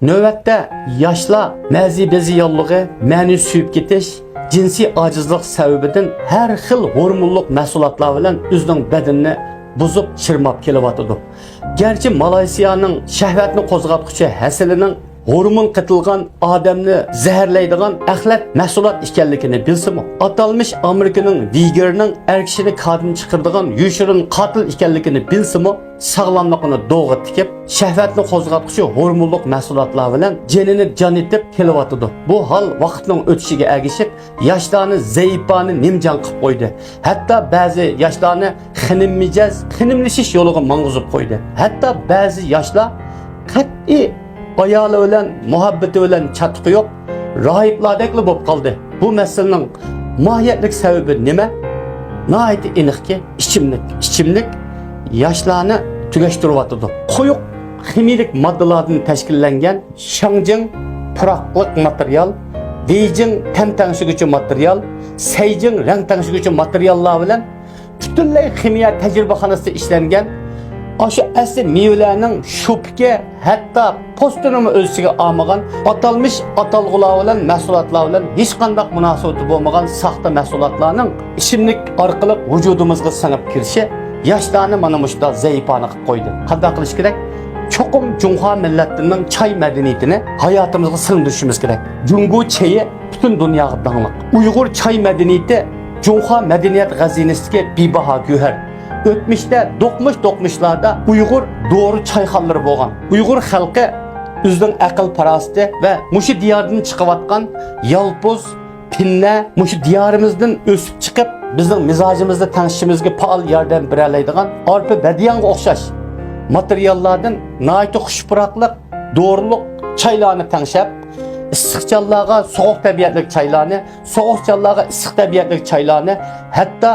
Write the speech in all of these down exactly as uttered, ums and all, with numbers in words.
نۆۋەتتە ياشلار مەزى بېزى ياللۇغى، مەنىۋى سۈيۈپ كېتىش، جىنسىي ئاجىزلىق سەۋەبىدىن ھەر خىل ھورمونلۇق مەھسۇلاتلار بىلەن ئۆزىنىڭ بەدىنىنى بۇزۇپ، چىرماپ كېلىۋاتىدۇ. گەرچە مالايسىيانىڭ شەھۋەتنى قوزغاتقۇچى ھەسىلىنىڭ ھورمون قېتىلغان، ئادەمنى زەھەرلەيدىغان ئەخلەت مەھسۇلات ئىكەنلىكىنى بىلسىمۇ، ئاتالمىش ئامېرىكىنىڭ ۋىگېرنىڭ ئەر كىشىنى كادىن چىقىرىدىغان يوشۇرۇن قاتىل ئىكەنلىكىنى بىلسىمۇ، ساغلاملىقىنى دوغا تىكىپ، شەھۋەتنى قوزغاتقۇچى ھورمونلۇق مەھسۇلاتلار بىلەن جېنىنى جان ئېتىپ كېلىۋاتىدۇ. بۇ ھال ۋاقىتنىڭ ئۆتۈشىگە ئەگىشىپ، ياشلارنى زەيپانە، نىمجان قىلىپ قويدى. ھەتتا بەزى ياشلارنى خېنىم مىجەز، خېنىملىشىش يولىغا ماڭغۇزۇپ قويدى. ھەتتا بەزى ياشلار قەتئىي ئايالى بىلەن مۇھەببىتى بىلەن چاتىقى يوق، راھىبلاردەكلا بولۇپ قالدى. بۇ مەسىلىنىڭ ماھىيەتلىك سەۋەبى نېمە؟ ناھايىتى ئېنىقكى، ئىچىملىك. ئىچىملىك ياشلارنى تۈگەشتۈرۈۋاتىدۇ. قويۇق خىمىيىلىك ماددىلاردىن تەشكىللەنگەن شاڭجىڭ پۇراقلىق ماتېرىيال، دېيجىڭ تەم تەڭشىگۈچى ماتېرىيال، سەيجىڭ رەڭ تەڭشىگۈچى ماتېرىياللار بىلەن پۈتۈنلەي خىمىيە تەجرىبىخانىسىدا ئىشلەنگەن، ئاشۇ ئەسلى مېۋىلەرنىڭ شوپىكى، ھەتتا پوستىنىمۇ ئۆز ئىچىگە ئالمىغان، ئاتالمىش ئاتالغۇلار بىلەن، مەھسۇلاتلار بىلەن ھېچقانداق مۇناسىۋىتى بولمىغان ساختا مەھسۇلاتلارنىڭ ئىچىملىك ئارقىلىق ۋۇجۇدىمىزغا سىڭىپ كىرىشى ياشلارنى مانا مۇشۇنداق زەيپانە قىلىپ قويدى. قانداق قىلىش كېرەك؟ چوقۇم جۇڭخۇا مىللەتلىرىنىڭ چاي مەدەنىيىتىنى ھاياتىمىزغا سىڭدۈرۈشىمىز كېرەك. جۇڭگو چېيى پۈتۈن دۇنياغا داڭلىق. ئۇيغۇر چاي مەدەنىيىتى جۇڭخۇا مەدەنىيەت خەزىنىسىدىكى بىباھا گۆھەر. ئۆتمۈشتە دوقمۇش-دوقمۇشلاردا ئۇيغۇر دورا چايخانىلىرى بولغان. ئۇيغۇر خەلقى ئۆزىنىڭ ئەقىل-پاراسىتى ۋە مۇشۇ دىياردىن چىقىۋاتقان يالپۇز، پىننە، مۇشۇ دىيارىمىزدىن ئۆسۈپ چىقىپ، بىزنىڭ مىزاجىمىزنى تەڭشىشىمىزگە پائال ياردەم بېرەلەيدىغان ئارپا بەدىيانغا ئوخشاش ماتېرىياللاردىن ناھايىتى خۇش پۇراقلىق، دورىلىق چايلارنى تەڭشەپ، ئىسسىقچانلارغا سوغۇق تەبىئەتلىك چايلارنى، سوغۇقچانلارغا ئىسسىق تەبىئەتلىك چايلارنى، ھەتتا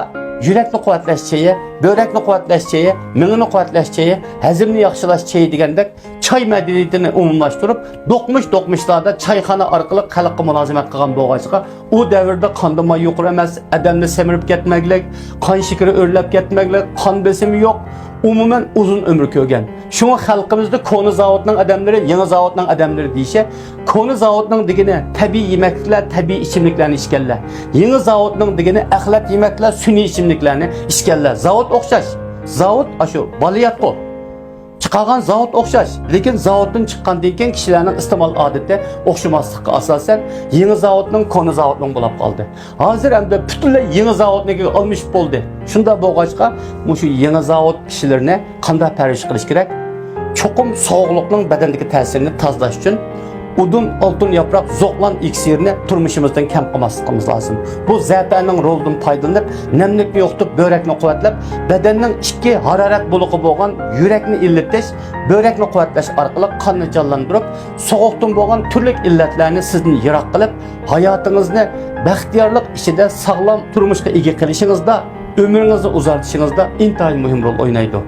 يۈرەكنى قۇۋۋەتلەش چېيى، بۆرەكنى قۇۋۋەتلەش چېيى، مېڭىنى قۇۋۋەتلەش چېيى، ھەزىمنى ياخشىلاش چېيى دېگەندەك چاي مەدەنىيىتىنى ئومۇملاشتۇرۇپ، دوقمۇش-دوقمۇشلاردا چايخانا ئارقىلىق خەلققە مۇلازىمەت قىلغان بولغاچقا، ئۇ دەۋردە قاندا ماي يۇقىرى ئەمەس، ئادەمنى سېمىرىپ كەتمەكلىك، قان شېكىرى ئۆرلەپ كەتمەكلىك، قان بېسىمى يوق، ئومۇمەن ئۇزۇن ئۆمۈر كۆرگەن. شۇڭا خەلقىمىزدە كونا زاۋۇتنىڭ ئادەملىرى، يېڭى زاۋۇتنىڭ ئادەملىرى دېيىشى، كونا زاۋۇتنىڭ دېگىنى تەبىئىي يېمەكلىكلەر، تەبىئىي ئىچىملىكلەرنى ئىچكەنلەر. يېڭى زاۋۇتنىڭ دېگىنى ئەخلەت يېمەكلىكلەر، سۈنئىي ئىچىملىكلەرنى ئىچكەنلەر. زاۋۇت ئوخشاش. زاۋۇت ئاشۇ بالىياتقۇ. چىقارغان زاۋۇت ئوخشاش، لېكىن زاۋۇتتىن چىققاندىن كېيىن كىشىلەرنىڭ ئىستېمال ئادىتى ئوخشىماسلىققا ئاساسەن، يېڭى زاۋۇتنىڭ كونا زاۋۇتنىڭ بولاپ قالدى. ھازىر ئەمدى پۈتۈنلەي يېڭى زاۋۇتنىڭكىگە ئالمىشىپ بولدى. شۇنداق بولغاچقا، مۇشۇ يېڭى زاۋۇت كىشىلىرىنى قانداق پەرۋىش قىلىش كېرەك؟ چوقۇم سوغۇقلۇقنىڭ بەدەندىكى تەسىرىنى تازىلاش ئۈچۈن ئۇدۇن، ئالتۇن ياپراق، زوقلان ئېكسىرىنى تۇرمۇشىمىزدىن كەم قىلماسلىقىمىز لازىم. بۇ زەپەرنىڭ رولىدىن پايدىلىنىپ، نەملىكنى يوقىتىپ، بۆرەكنى قۇۋۋەتلەپ، بەدەننىڭ ئىچكى ھارارەت بۇلىقى بولغان يۈرەكنى ئىللىتىش، بۆرەكنى قۇۋۋەتلەش ئارقىلىق قاننى جانلاندۇرۇپ، سوغۇقتىن بولغان تۈرلۈك ئىللەتلەرنى سىزدىن يىراق قىلىپ، ھاياتىڭىزنى بەختىيارلىق ئىچىدە ساغلام تۇرمۇشقا ئىگە قىلىشىڭىزدا، ئۆمرىڭىزنى ئۇزارتىشىڭىزدا ئىنتايىن مۇھىم رول ئوينايدۇ.